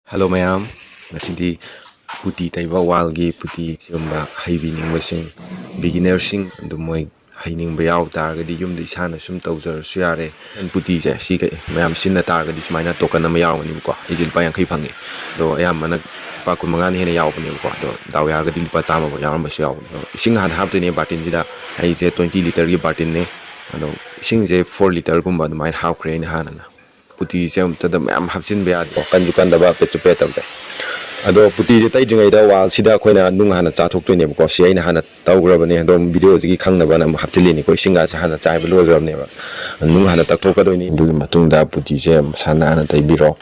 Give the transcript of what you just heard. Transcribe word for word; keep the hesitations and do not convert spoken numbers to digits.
Hello ꯃꯌꯥꯝ, ꯉꯁꯤꯗꯤ ꯄꯨꯇꯤ ꯇꯩꯕ, ꯋꯥꯜꯒꯤ ꯄꯨꯇꯤ ꯁꯤꯒꯨꯝꯕ ꯍꯩꯕꯤꯅꯤꯡꯕꯁꯤꯡ, ꯕꯤꯒꯤꯅꯔꯁꯤꯡ ꯑꯗꯨ ꯃꯣꯏ ꯍꯩꯅꯤꯡꯕ ꯌꯥꯎ ꯇꯥꯔꯒꯗꯤ ꯌꯨꯝꯗ ꯏꯁꯥꯅ ꯁꯨꯝ ꯇꯧꯖꯔꯁꯨ ꯌꯥꯔꯦ꯫ ꯄꯨꯇꯤꯁꯦ ꯁꯤ ꯀꯩ-, ꯃꯌꯥꯝ ꯁꯤꯖꯤꯟꯅ ꯇꯥꯔꯒꯗꯤ ꯁꯨꯃꯥꯏꯅ ꯇꯣꯀꯟ ꯑꯃ ꯌꯥꯎꯒꯅꯤꯕꯀꯣ꯫ ꯑꯩꯁꯦ ꯂꯨꯄꯥ ꯌꯥꯡꯈꯩ ꯐꯪꯉꯤ, ꯑꯗꯣ ꯑꯌꯥꯝꯕꯅ ꯂꯨꯄꯥ ꯀꯨꯟ ꯃꯉꯥꯅ ꯍꯦꯟꯅ ꯌꯥꯎꯕꯅꯦꯕꯀꯣ꯫ ꯑꯗꯣ ꯗꯥꯎ ꯌꯥꯔꯒꯗꯤ ꯂꯨꯄꯥ ꯆꯥꯝꯃꯐꯥꯎ ꯌꯥꯎꯔꯝꯕꯁꯨ ꯌꯥꯎꯕꯅꯦ꯫ ꯑꯗꯣ ꯏꯁꯤꯡ ꯍꯥꯟꯅ ꯍꯥꯞꯇꯣꯏꯅꯦ ꯕꯥꯔꯇꯤꯟꯁꯤꯗ꯫ ꯑꯩꯁꯦ ꯇ꯭ꯋꯦꯟꯇꯤ ꯂꯤꯇꯔꯒꯤ ꯕꯥꯔꯇꯤꯟꯅꯦ꯫ ꯑꯗꯣ ꯏꯁꯤꯡꯁꯦ ꯐꯣꯔ ꯂꯤꯇꯔꯒꯨꯝꯕ ꯑꯗꯨꯃꯥꯏꯅ ꯍꯥꯞꯈ꯭ꯔꯦ ꯑꯩꯅ ꯍꯥꯟꯅꯅ꯫ ꯄꯨꯇꯤꯁꯦ ꯑꯃꯨꯛꯇꯗ ꯃꯌꯥꯝ ꯍꯥꯞꯆꯤꯟꯕ ꯌꯥꯗꯦ꯫ ꯀꯟꯁꯨ ꯀꯟꯗꯕ, ꯄꯦꯠꯁꯨ ꯄꯦꯠꯇꯕꯁꯦ꯫ ꯑꯗꯣ ꯄꯨꯇꯤꯁꯦ ꯇꯩꯗ꯭ꯔꯤꯉꯩꯗ ꯋꯥꯜꯁꯤꯗ ꯑꯩꯈꯣꯏꯅ ꯅꯨꯡ ꯍꯥꯟꯅ ꯆꯥꯊꯣꯛꯇꯣꯏꯅꯦꯕꯀꯣ꯫ ꯁꯤ ꯑꯩꯅ ꯍꯥꯟꯅ ꯇꯧꯈ꯭ꯔꯕꯅꯦ, ꯑꯗꯣ ꯚꯤꯗꯤꯑꯣꯁꯤꯒꯤ ꯈꯪꯅꯕꯅ ꯑꯃꯨꯛ ꯍꯥꯞꯆꯤꯜꯂꯤꯅꯤꯀꯣ꯫ ꯏꯁꯤꯡꯒꯥꯁꯦ ꯍꯥꯟꯅ ꯆꯥꯏꯕ ꯂꯣꯏꯈ꯭ꯔꯕꯅꯦꯕ꯫ ꯅꯨꯡ ꯍꯥꯟꯅ ꯇꯛꯊꯣꯛꯀꯗꯣꯏꯅꯤ꯫ ꯑꯗꯨꯒꯤ ꯃꯇꯨꯡꯗ ꯄꯨꯇꯤꯁꯦ ꯃꯁꯥ ꯅꯥꯟꯅ ꯇꯩꯕꯤꯔꯣ꯫